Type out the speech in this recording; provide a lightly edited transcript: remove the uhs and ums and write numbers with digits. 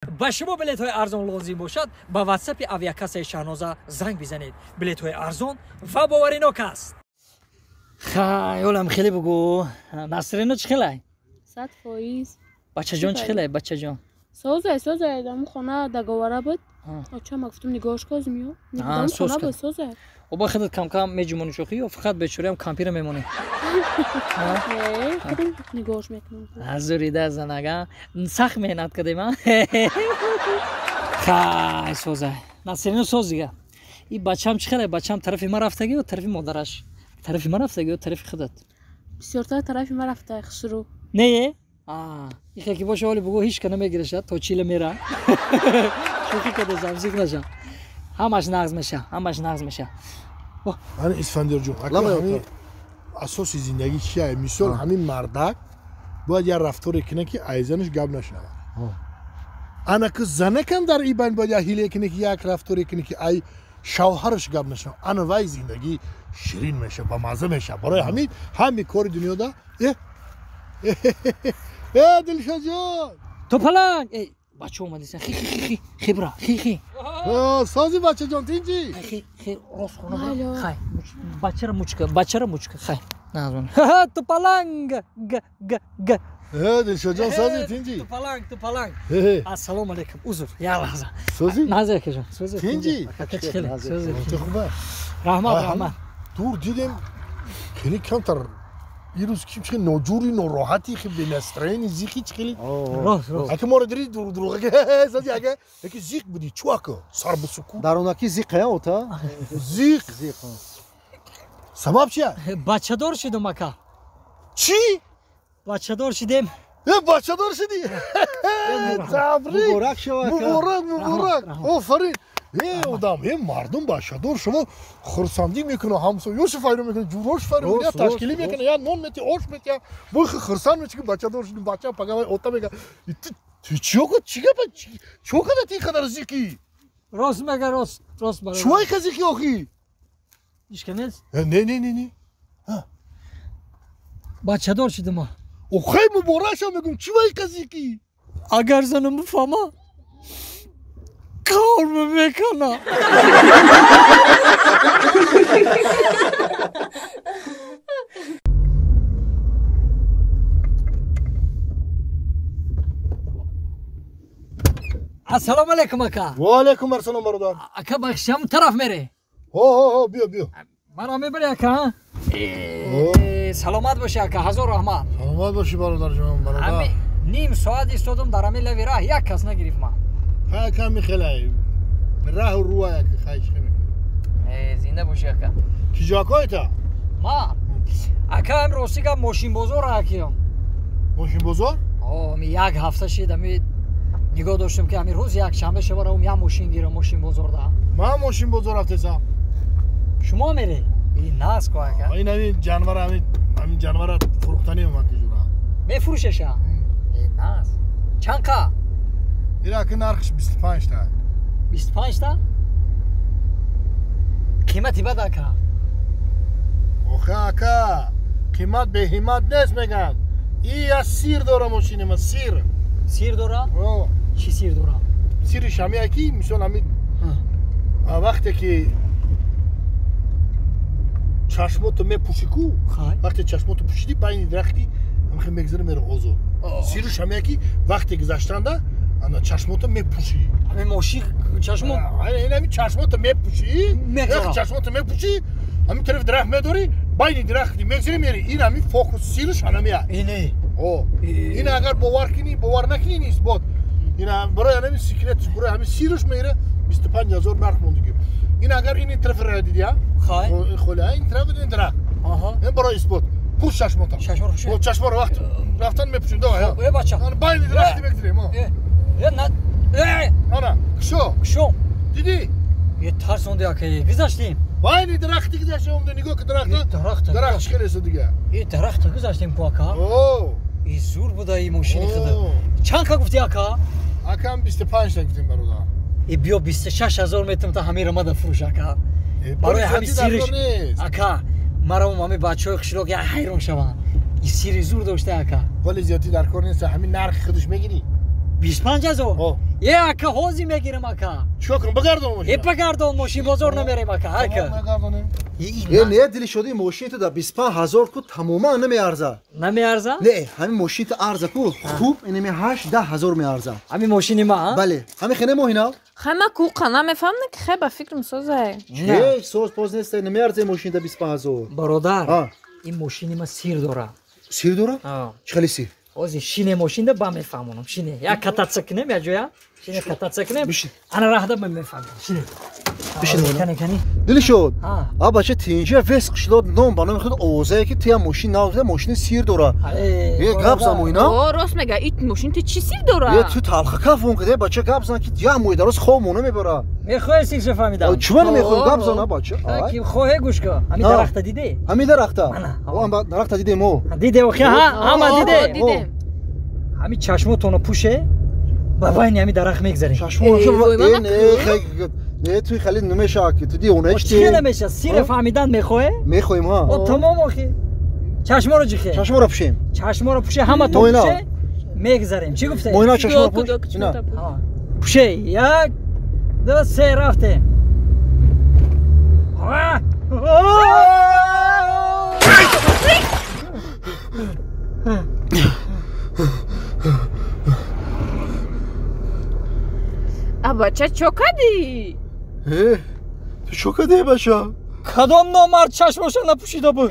Ба шумо билетҳои арзон лозим бошад, ба ватсапи авиакассаи Шаҳноза занг бизанед. Билетҳои арзон ва боваринок аст. Хай, олам хеле бугӯ. Насрино чӣ хелай? 100%. Бачаҷон чӣ хелай, бачаҷон? Созай, созай, даму хона договора буд. Очама гуфтум нигоҳш козим ё. Хона буд, созай. Оба худат кам-кам меҷумонӣ шохӣ ё фақат бечораам кампира мемонӣ? Не, худам нигоҳш мекунам. Азурида занага. Сахт меҳнат кардем, а? Хай, созай. Насрино соз дига. И бачам чӣ хелай? Бачам тарафи ман рафтагӣ ё тарафи модараш? Тарафи ман рафтагӣ ё тарафи худат? Бисёртар тарафи ман рафта, хушрӯ. Не? Ихе ки боша, оли бугӯ ҳеч ка намегирашад, то чила мера. Шӯхӣ када замзик наша. Ҳамаш нағз меша, ҳамаш нағз меша. Ани Исфандиёрҷон, ҳамин асоси зиндагӣ чия? Мисол, ҳамин мардак бояд як рафторе кунад, ки айзанаш гап нашавад. Ана ки занакам дар ин байн бояд як ҳиле кунад, ки як рафторе кунад, ки ай шавҳараш гап нашавад. Ана вай зиндагӣ ширин мешавад, бамазза мешавад. Барои ҳамин ҳами кори дунёда э Дилшодҷон! Топаланг! Бача омадисан. Хи хи хи хи бра, хи хи. Сози бачаҷон, тинҷи? Хи хи рост хона. Хай, бачара мучка, бачара мучка. Хай. Назон. Ха, топаланг! Г г г. Дилшодҷон, сози тинҷи? Топаланг, топаланг. Ассалому алайкум. Узр, як лаҳза. Сози? Назир акаҷон, сози. Тинҷи? Сози. Ту хуб? Раҳмат, раҳмат. Дур дидем, хеле камтар ирӯз ким чӣ ноҷури нороҳати хи бенастроени зиқи чӣ хели. Рост, рост. Аки моро дири дуруға зади ага яки зиқ буди чу ака сар бисуку. Дарунаки зиқ я ота? Зиқ. Зиқ. Сабаб чия? Бачадор шудум ака. Чӣ? Бачадор шудем. Э, бачадор шудӣ? Табрик. Муборак шава ака. Муборак, муборак. Офарин. Э, одам, э, мардум бачадор шумо хурсандӣ мекунад, ҳамсоёшо файро мекунад, ҷурош файро мекунад, ташкилӣ мекунад, я нон мети, ош мети, бой хурсанд меши, ки бачадор шудӣ, бача пагавай ота мега. Ту чиё ка, чӣ гапа, чё када ти қадар зиқӣ? Рост мега, рост, рост бародар. Чӯай ка зиқӣ охӣ? Ишка нест? Не, не, не, не. Бачадор шудум. Охай муборак шав мегум, чӯай ка зиқӣ? Агар занам бифаҳма, кор мекунам. Ассалому алайкум ака. Ва алайкум ассалом бародар. Ака бахшам тараф мере. Ҳо ҳо ҳо, биё биё. Маро мебари ака? Саломат боши ака, ҳазор раҳмат. Саломат боши бародарҷон, бародар. Ним соат истодум дар ҳамин лави раҳ, як кас нагирифт ман. Хай ками хелай. Раҳу руа як хай чӣ мекунӣ? Зинда боши ака. Чӣ ҷокоита? Ма. Ака ам рости гап мошинбозор акиям. Мошинбозор? О, ми як ҳафта шид ами нигоҳ доштем ки ами рӯзи якшанбе шава равм як мошин гирам мошинбозорда. Ман мошинбозор рафтесам. Шумо мере? И нас ко ака. Ин ами ҷанвар ами ами ҷанвара фурӯхтанӣ омад ки ҷура. Мефурӯшеша? Э нас. Чанд қа? Ира ки нархш 25 та. 25 та? Қимати бад ака. Охе ака, қимат беҳимат нест меган. И я сир дора мошини ма, сир. Сир дора? О. Чӣ сир дора? Сириш ҳами аки, мисол ҳами вақте ки чашмото мепӯшӣ ку, вақте чашмото пӯшидӣ байни дарахти ҳамихе мегзара мера озод. Сириш ҳами аки вақте гузаштанда ана чашмото мепӯшӣ. Ҳами мошин чашмо? Ин ҳами чашмото мепӯшӣ, чашмото мепӯшӣ, ҳами тарафи дарахт медорӣ, байни дарахти мегзари мери. Ин ҳами фокус сириш ҳанамия. Ине. О, ин агар бовар кунӣ, бовар накунӣ исбот. Ин барои ҳамин секретш, барои ҳамин сириш меира 25 000 нарх мондагӣ. Ин агар ин тараф ра дидӣ, Хай. Холи, ин тараф ин дарахт. Ин барои исбот. Пӯш чашмота. Чашморо пӯш. О, чашморо вақт рафтан мепӯшем, давай. Э, бача. Байни дарахти мегзарем, о. Э, на. Э! Ана, кушо. Кушо. Дидӣ? Е тарсонди ака, гузаштем. Байни дарахти гузаштем, омда нигоҳ ки дарахта. Дарахта. Дарахт чӣ хелеса дига. Е дарахта гузаштем ку ака. О. И зур буда и мошини худа. Чанд ка гуфти ака? Акам 25 та гуфтем бародар. Е биё 26 000 метам та ҳамира мада фурӯш ака. Барои ҳами сириш. Ака, маро ҳами бачаҳои қишлоқ я ҳайрон шаванд. И сири зур дошта ака. Вале зиёдӣ дар кор нест, ҳамин нархи худаш мегирӣ. 25000? Е ака, ҳозир мегирам ака. Чикор кунам, бигардон мошин? Е, бигардон мошин, бозор намерем ака, ҳарка. Е, не, Дилшодӣ, мошини ту дар 25000 ку тамоман намеарза. Намеарза? Не, ҳамин мошини ту арза ку, хуб, инами 8-10 ҳазор меарза. Ҳамин мошини ма? Бале, ҳамин хене моҳина? Хай ма ку қана мефаҳмам ки хай ба фикрам созай. Че, соз поз нест, намеарза мошини дар 25000. Бародар, ин мошини ма сир дора. Сир дора? Чӣ хели сир? Ҳозир шине мошинда ба мефаҳмонам. Шине, як кататса кунем, як ҷоя. Шине кататса кунем. Ана раҳда ба мефаҳмам. Шине. Кани, кани. Дилшод, а бача тинҷа вес қишлод ном ба номи худ овозае ки туя мошин нав, мошини сир дора. Е, гап зан моина? О, рост мега, ит мошин ту чӣ сир дора? Е, ту талхака фон каде, бача гап зан ки я мои дароз хоб мона мебара. Мехоҳӣ сирша фаҳмидам? Чума намехоҳӣ? Гап зан, а бача. Ки хоҳе гӯш кун. Ҳамин дарахта диде? Ҳамин дарахта? О, дарахта дидем о. Диде, охи, ҳа, ҳама диде. Ҳамин чашмотонро пӯше, ба байни ҳамин дарахт мегзарем. Чашмо, не, не, туи хеле намешавад ки ту девона чӣ? Чӣ намешавад? Сире фаҳмидан мехоҳе? Мехоҳем, ҳа. О, тамом охи. Чашморо ҷихе. Чашморо пӯшем. Чашморо пӯше, ҳаматон пӯше, мегзарем. Чӣ гуфте? Моина чашморо пӯш. Пӯше, як, ду, се, рафтем. А бача чо кардӣ? Э, ту чо кардӣ, бача? Кадом номард чашмоша напӯшида буд?